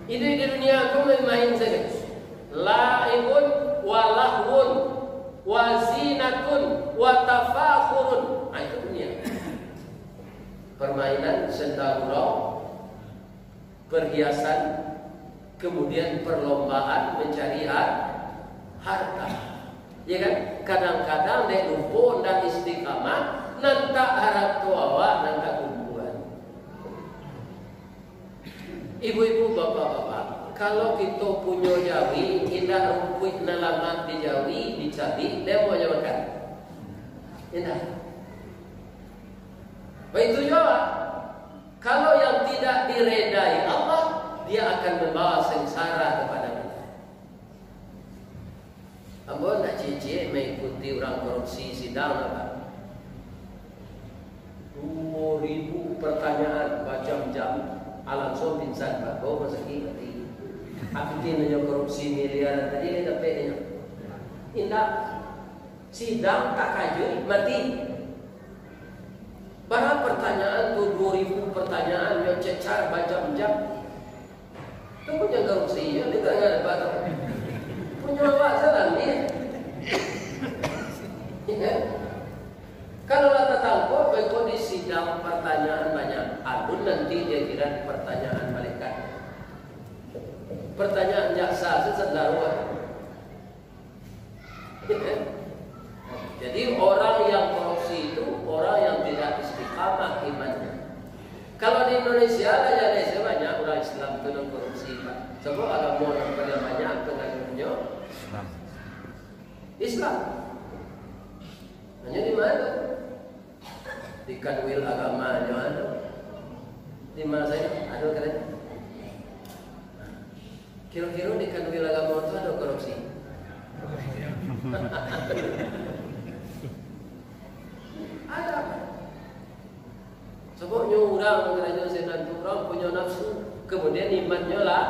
Iduik di dunia tu main-main sajo. La'ibun wa lahwun wa zinatun wa tafakhurun. Ah, itu dunia. Permainan, senda gurau, perhiasan, kemudian perlombaan mencari har-, harta. Ya kan? Kadang-kadang dek lupo ndak istiqamah, nan tak harato awak nan takumpuan. Ibu-ibu, bapak-bapak, kalau kito punyo jawi, indak rumpuik nan lamak di jawi dicabik, demo nyo makan? Indak. Baitu juo, kalau yang tidak diredai Allah, dia akan membawa sengsara kepada kita. Ambo ndak ciek-ciek maikuti urang korupsi sidang lah, Pak. Duo ribu pertanyaan bajam-jam, alanso pingsan, Pak. Bawa rumah sakik, mati. Aku kiro nyo korupsi miliaran tadi, lai dapek nyo? Indak. Sidang takajuik, mati. Bara pertanyaan tu, duo ribu pertanyaan, nyo cecar bajam-jam. Tu punyo korupsi, yo, dia tak ingat apa tu. Punyo awak salah ni. Ya kan? Kalau lah tatangkok, beko di sidang pertanyaan banyak. Alun nanti di akhirat pertanyaan malaikat. Pertanyaan jaksa sesendaro. Jadi, orang yang korupsi itu orang yang tidak istiqamah imannya. Kalau di Indonesia lah, ya, banyak orang Islam tu nan korupsi, Pak. Sebab agamo nan paling banyak pengayunnyo Islam. Islam. Hanya di mana? Di Kanwil agama nyo ado. Di ma sajo ado keren. Kiro-kiro di Kanwil agama tu ado korupsi? Ada. Sebabnyo urang, karajo setan tu urang punyo nafsu, kemudian imannyo lah,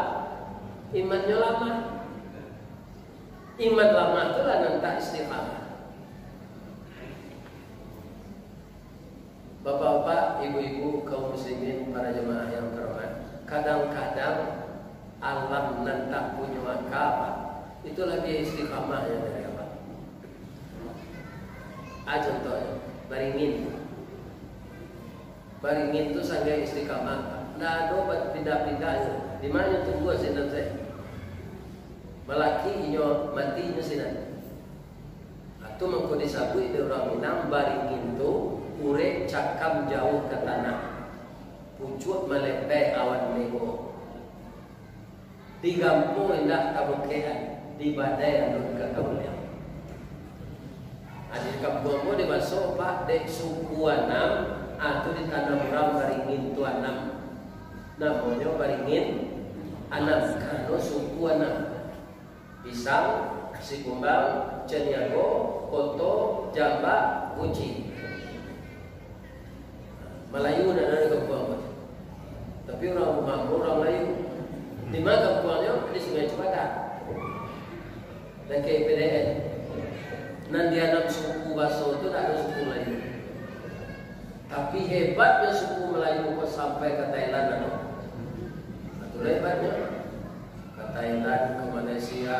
imannyo lamah. Iman lamah tu lah nan tak istiqamah. Bapak-bapak, ibu-ibu, kaum muslimin, para jemaah yang terhormat, kadang-kadang alam nan tak punyo aka, Pak, itu labiah istiqamah yang dari Allah. Ah, contohnyo, baringin. Baringin tu sangaik istiqamah, Pak. Ndak ado pindah-pindahnyo. Di ma nyo tumbuah sinan sajo. Malaki inyo, mati inyo sinan. Nah, tu mangko disabuik dek urang Minang, baringin tu urek cakam jauah ka tanah, pucuak malempeh awan mego. Digampo indak kabokehan, dibadai alun ka kauliang. Nah, di kampuang ko dibaso, Pak, dek suku Anam, ah, tu ditanam urang baringin tu Anam. Namonyo baringin Anam, karano suku Anam. Pisang, Sikumbang, Caniago, Koto, Jambak, Guci. Malayu nan ado di kampuang ko. Tapi urang rumah ko urang Malayu. Di ma kampuangnyo? Di Sungai Cipadak. Dakek P D N. Nan di Anam suku baso tu ndak ado suku Malayu. Tapi hebatnyo suku Malayu ko sampai ka Thailand ado. Nah, tu lah hebatnyo. Ka Thailand, ka Malaysia,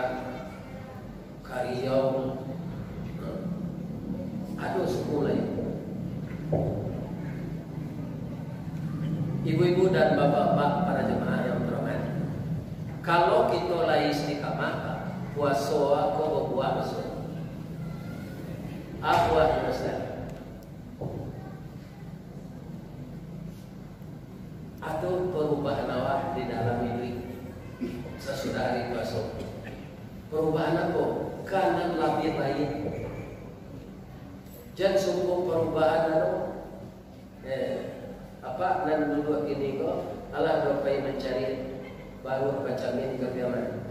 ka Riau, ado suku lain. Ibu-ibu dan bapak-bapak, para jemaah yang terhormat, kalau kito lai istiqamah, Puaso ko babuah maso. Apo Ustaz? Ado parubahan awak di dalam iduik sasudah ari puaso. Parubahan apo? Ka nan labiah baiak. Jan sungguah parubahan anu. Eh, apak nan duduak kini ko, alah ado pai mancari baruak bacamin ka Piaman.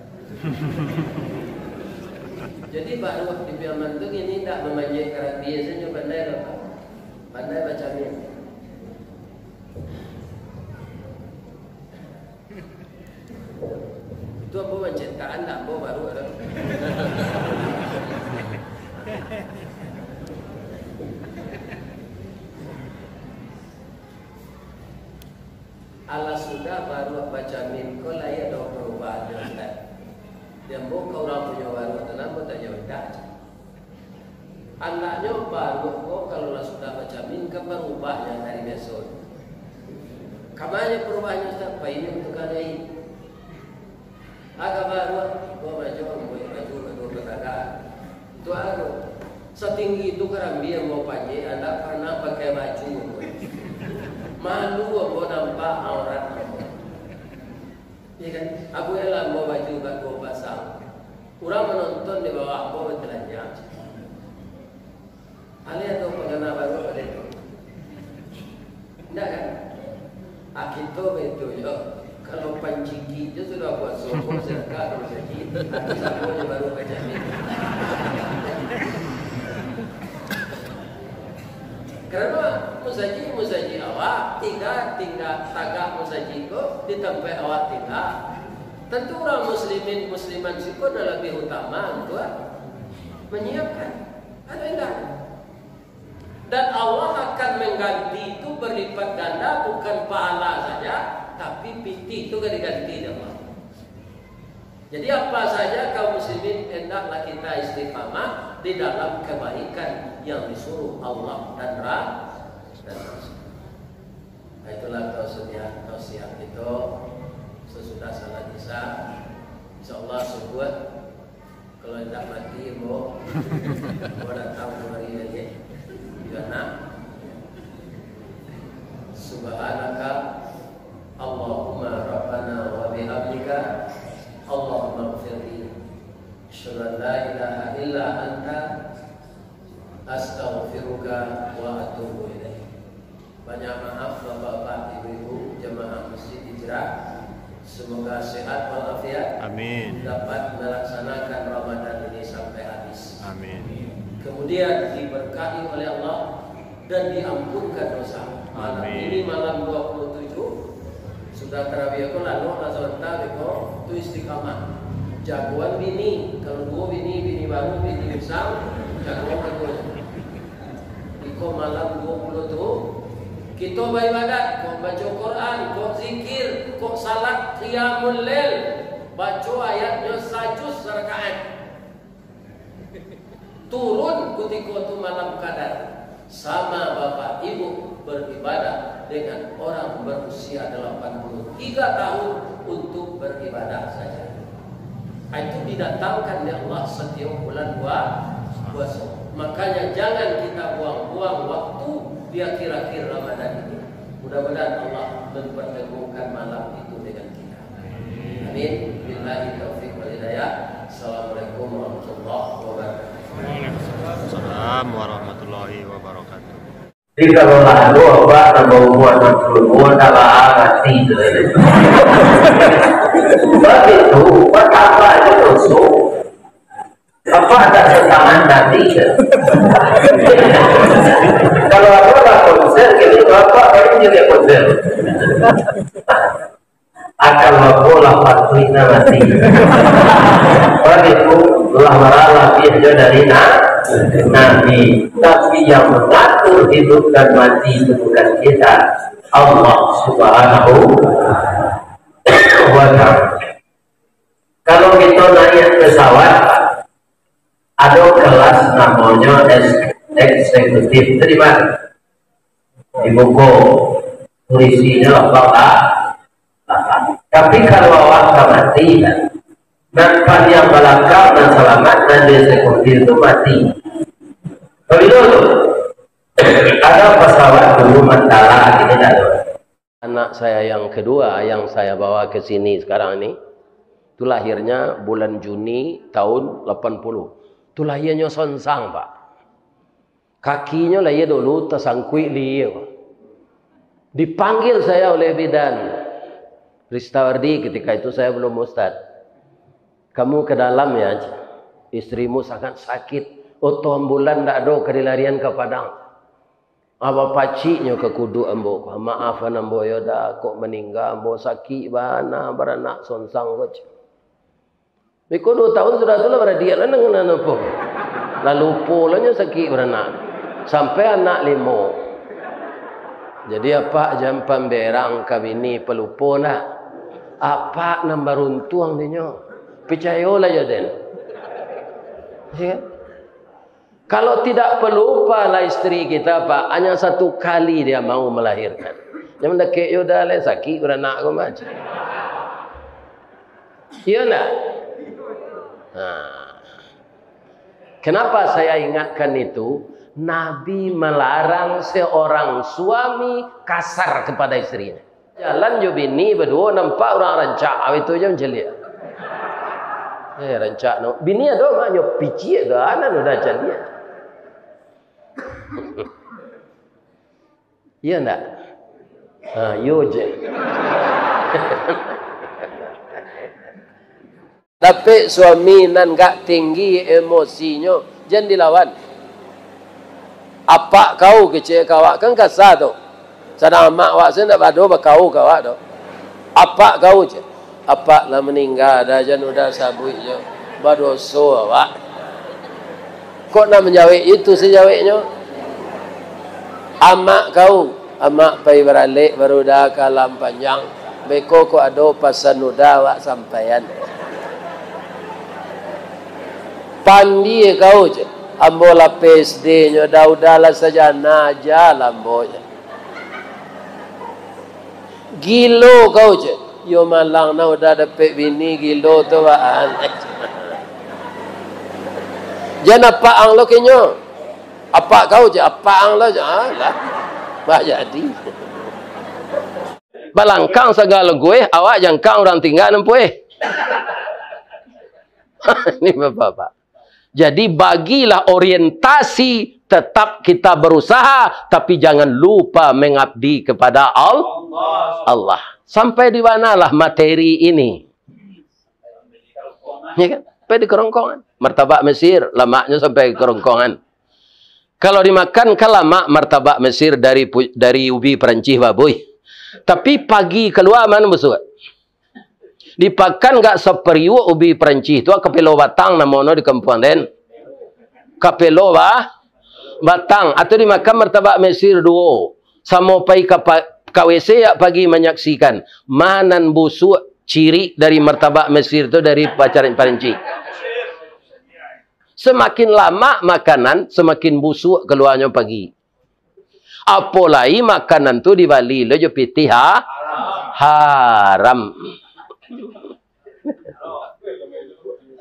Jadi baruak di Piaman tu kini indak mamanjek karambia sajo, pandai lo, Pak? Pandai bacamin. Itu ambo mancetakan, ndak ambo baruak tu. Alah sudah baruak bacamin ko lai ado parubahan, Ustaz. Di ambo ka urang punyo baruak tu, ambo tanyo indak. Andaknyo baruak ko, kalau lah sudah bacamin, kan barubahnyo dari biaso. Ka ma nyo parubahnyo, Ustaz? Pai nyo tukang jahit. Agak baruak, bawa baju, ambo baju, baju batagak. Itu anu, satinggi itu karambia ambo panjek, andak pernah pakai baju. Malu ambo nampak aurat ambo. Iya kan? Abu Ella ambo baju bak duo pasang. Urang manonton di bawah ambo batalanjang. Aleh atau pangana baru pada itu? Indak kan? Ah, kito begitu jo. Kalau panciki jo sudah puaso, ko sedekah ka musajik, ah, tu samo jo baru ka jahit. Karano musajik, musajik awak, tingga, tingga tagak musajik ko di tampek awak tingga. Tantu urang muslimin, musliman siko nan labiah utama tu, ah, manyiapkan. Ado indak? Dan Allah akan mengganti itu berlipat ganda, bukan pahala saja, tapi pitih itu ka diganti dek Allah. Jadi, apa saja kaum muslimin, hendaklah kita istiqamah di dalam kebaikan yang disuruh Allah dan Ra-, dan Rasul. Nah, itulah tausiah, tausiah kita sesudah salat Isya. Insyaallah subuh, kalau indak mati, ambo, ambo datang kamari lagi. Iyo nak. Subhanaka Allahumma Rabbana wa bihamdika, Allahumma ighfirli. Asyhadu an la ilaha illa anta, astaghfiruka wa atubu ilaik. Banyak maaf, Bapak-bapak, Ibu-ibu, jamaah Masjid Hijrah. Semoga sehat walafiat. Amin. Dapat melaksanakan Ramadan ini sampai habis. Amin. Kemudian diberkahi oleh Allah dan diampunkan dosa. Malam Amin. Ini malam dua puluh tujuh, sudah tarawih ko, lalu lah sabanta beko, tu istiqamah. Jagoan bini, kalau duo bini, bini baru, bini usang, jagoan bagus. Iko malam dua puluh tu, kito baibadat, kok baco Quran, kok zikir, kok salat qiyamul lail, baco ayatnyo sajus sarakaat. Turun kutiko tu malam Qadar, sama Bapak Ibu beribadah dengan orang berusia delapan puluh tiga tahun untuk beribadah saja. Itu didatangkan dek Allah satiok bulan pua-, puaso. Makanya jangan kita buang-buang waktu di akhir-akhir Ramadan ini. Mudah-mudahan Allah mempertemukan malam itu dengan kita. Amin. Billahi taufiq wal hidayah. Assalamualaikum warahmatullahi wabarakatuh. Waalaikumsalam warahmatullahi wabarakatuh. Jadi kalau lah ado awak nambah umua anam puluah duo, ndak lah mati tu. Sebab itu, batambah aja doso. Apa ada setangan tadi? Kalau ado lah konser, jadi bapak paling jadi konser. Akal mako lah patuik nan mati. Sebab itu, lah maralah dia jo dari na-, Nabi. Tapi yang mengatur hidup dan mati itu bukan kita. Allah Subhanahu wa Ta'ala. Kalau kita naik pesawat, ada kelas namanya es-, eksekutif. Terima. Dibuka. Tulisinyo lapang lah. Lapang. Tapi kalau awak ka mati, kan? Nan paliang balakang nan salamat, nan di sekondil tu mati. Pabilo tu? Ada pasawat dulu mantala, kini tak ada. Anak saya yang kedua yang saya bawa ke sini sekarang ni, tu lahirnya bulan Juni tahun lapan puluh. Tu lahirnya sonsang, Pak. Kakinyo lah iyo dulu tasangkuik di iyo. Dipanggil saya oleh bidan Ristawardi, ketika itu saya belum ustad. "Kamu ke dalam ya, istrimu sangat sakit. Oto ambulan ndak ado ka dilarian ka Padang." Aba paciknyo ka kuduak ambo ko, "Maaf an ambo yo dah, kok maningga ambo, sakik bana baranak sonsang ko." Beko duo tahun sudah tu lah baradiak lah nang, nang apo. Lah lupo lah nyo sakik baranak. Sampai anak limo. Jadi apak jan pamberang ka bini palupo ndak. Apak nan baruntuang dinyo. Picayolah jo den. Ya kan? Kalau tidak pelupa lah isteri kita, Pak, hanya satu kali dia mau melahirkan. Yang mendekek yo dah lah sakik baranak ko mah. Iya ndak? Nah. Kenapa saya ingatkan itu? Nabi melarang seorang suami kasar kepada istrinya. Jalan jo bini baduo, nampak urang rancak, awak itu je mancaliak. Eh, rancak no. Bini ado mak nyo piciak tu, anak udah caliak. Iya ndak? Ha, yo je. Dapek suami nan gak tinggi emosinyo, jan dilawan. "Apak kau," kecek ka awak, kan kasa tu. Sadang amak awak se ndak bado bakau ka awak tu. "Apak kau," cek. "Apak lah maningga dah, jan udah sabuik jo. Badoso awak." Kok nak manjawek itu sajaweknyo? "Amak kau, amak pai baralek baru dah ka alam panjang. Beko kok ado pasan udah awak sampaian." "Pandie kau," cek. "Ambo lah P S D nyo dah, udah lah sajana aja lah ambo," cek. "Gilo kau," cek. "Yo malang nah, udah dapek bini gilo tu baan." "Jan apak ang lo kenyo." "Apak kau," cek. "Apak ang lo," cek. Ah, lah. Bah jadi. Balangkang sagalo gueh, awak jangkang urang tingga nampueh. Ini bapak-bapak. Jadi, bagilah orientasi, tetap kita berusaha, tapi jangan lupa mengabdi kepada Al-, Allah. Sampai di manalah materi ini? Ya kan? Sampai di kerongkongan. Martabak Mesir, lamaknyo sampai ke kerongkongan. Kalau dimakan, kan lamak martabak Mesir dari pu-, dari ubi Perancis, babuih. Tapi pagi kalua, mano busuak? Dipakan gak sapariuak ubi Perancis tu, kapelo batang namono di kampuang den. Kapelo ba-, batang, atau dimakan martabak Mesir duo. Samo pai ka pa-, ka W C yak pagi manyaksikan, ma nan busuak cirik dari martabak Mesir tu dari pacaran Perancis. Samakin lamak makanan, samakin busuak kaluanyo pagi. Apo lai makanan tu dibali lo jo pitih ha-, haram.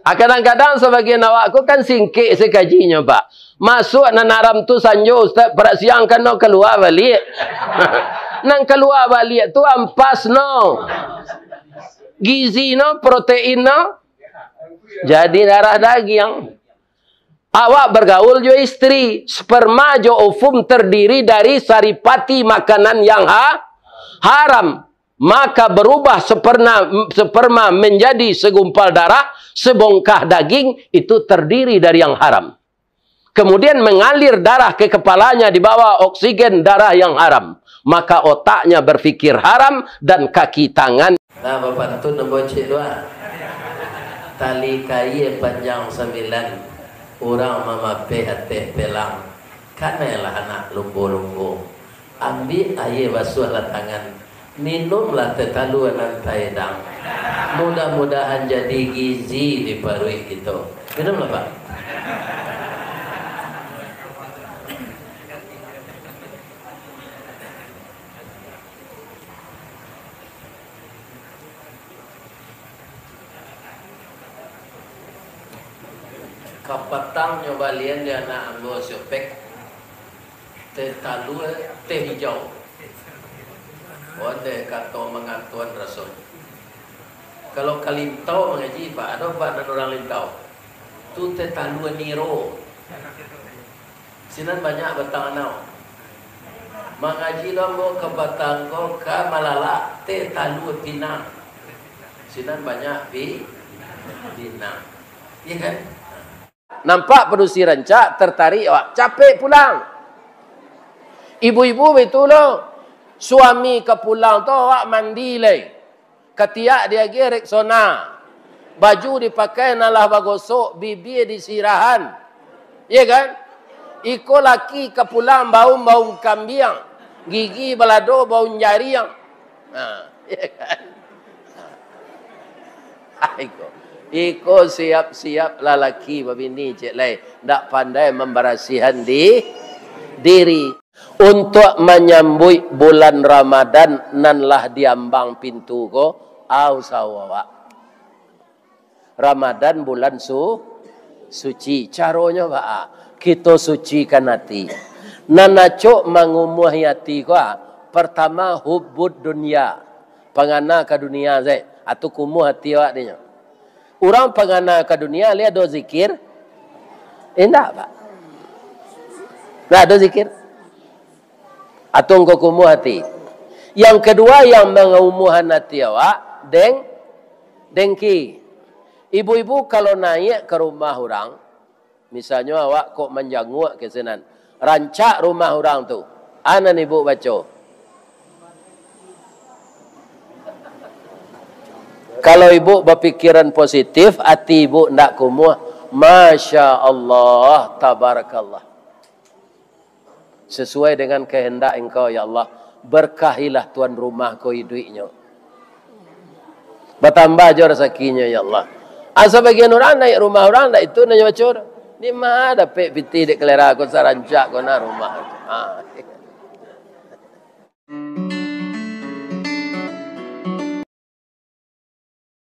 Ah, kadang-kadang sabagian awak ko kan singkek sakajinyo, Pak. Masuak nan haram tu sanjo, Ustaz, parak siang kan no kalua baliak. Nan kalua baliak tu ampas no. Gizi no, protein no. Jadi darah dagiang. Awak bergaul jo istri, sperma jo ovum terdiri dari saripati makanan yang ha-, haram. Maka berubah sperna-, sperma menjadi segumpal darah, sebongkah daging, itu terdiri dari yang haram. Kemudian mengalir darah ke kepalanya, di bawah oksigen darah yang haram. Maka otaknya berpikir haram dan kaki tangan. Nah, bapantun ambo cek tu ah. Tali kaia panjang sambilan, urang mamapeh ateh pelang. Kanailah anak lumbo-lumbo. Ambiak aia basuahlah tangan. Minumlah teh talua nan taedang. Mudah-mudahan jadi gizi di paruik kito. Minumlah, Pak. Kapatang nyo balian di anak ambo si Opek, teh talua, teh hijau. Ondeh kato mangantuan rasonyo. Kalau ka Lintau mangaji, Pak, ado Pak nan urang Lintau. Tu teh talua niro. Sinan banyak batang anau. Mangaji lo ambo kapatang ko ka Malalak, teh talua pinang. Sinan banyak pi-, pinang. Iya kan? Nampak padusi rancak, tertarik awak. Capek pulang. Ibu-ibu baitu lo. Suami ka pulang tu awak mandi lai. Katiak diagiah Rexona. Baju dipakai nan lah bagosok, bibia disirahan. Iya kan? Iko laki ka pulang baun-baun kambiang. Gigi balado baun jariang. Ha, iya kan? Ha. Iko. Iko siap-siap lalaki babini, cek lai. Ndak pandai mambarasihan di-, diri. Untuak manyambuik bulan Ramadan nan lah diambang pintu ko, a usaho awak. Ramadan bulan su-, suci. Caronyo baa? Kito sucikan ati. Nan acok mangumuahi ati ko, a, partama, hubbud dunya. Pangana ka dunia se. Atu kumuah ati awak dinyo. Urang pangana ka dunia, lai ado zikir? Indak, Pak. Ndak ado zikir. Atau ngko kumuah ati. Yang kedua, yang mangumuahan ati awak, deng-, dengki. Ibu-ibu kalau naiak ka rumah urang, misalnyo awak kok manjanguak ka sinan, rancak rumah urang tu, a nan ibu baco? Kalau ibu bapikiran positif, ati ibu ndak kumuah, Masya Allah, Tabarakallah. Sesuai dengan kehendak Engkau, ya Allah. Berkahilah tuan rumah ko iduiknyo. Batambah jo rasakinyo, ya Allah. A, sabagian urang naiak rumah urang, ndak itu nan nyo baco. Di ma dapek pitih dek kalera ko sarancak ko na rumah. Ha.